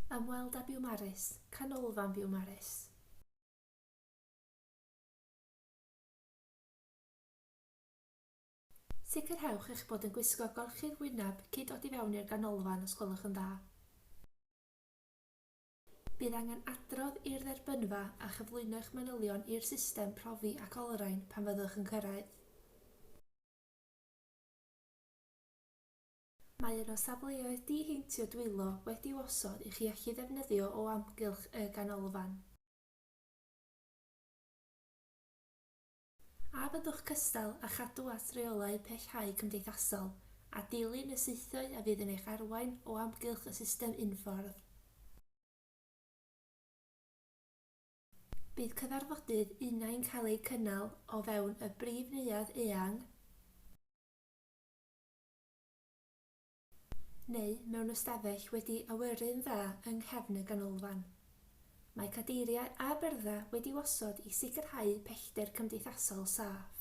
Ymweld â Biwmaris, Canolfan Biwmaris. Sicrhewch eich bod yn gwisgo gorchudd wyneb cyn dod i fewn i'r ganolfan os gwelwch yn dda. Bydd angen adrodd i'r dderbynfa a chyflwyno eich manylion i'r system profi ac olrhain pan fyddwch yn cyrraedd. Mae yno safleoedd diheintio dwylo wedi'u osod i chi allu ddefnyddio o amgylch y ganolfan. A fyddwch cystal â chadw at reolau pellhau cymdeithasol a dilyn y saethau a fydd yn eich arwain o amgylch y system unffordd. Bydd cyfarfodydd unai'n cael eu cynnal o fewn y brif neuadd eang, neu mewn ystafell wedi awyru'n dda yng nghefn y ganolfan. Mae cadeiriau a byrddau wedi'u osod i sicrhau pellter cymdeithasol saff.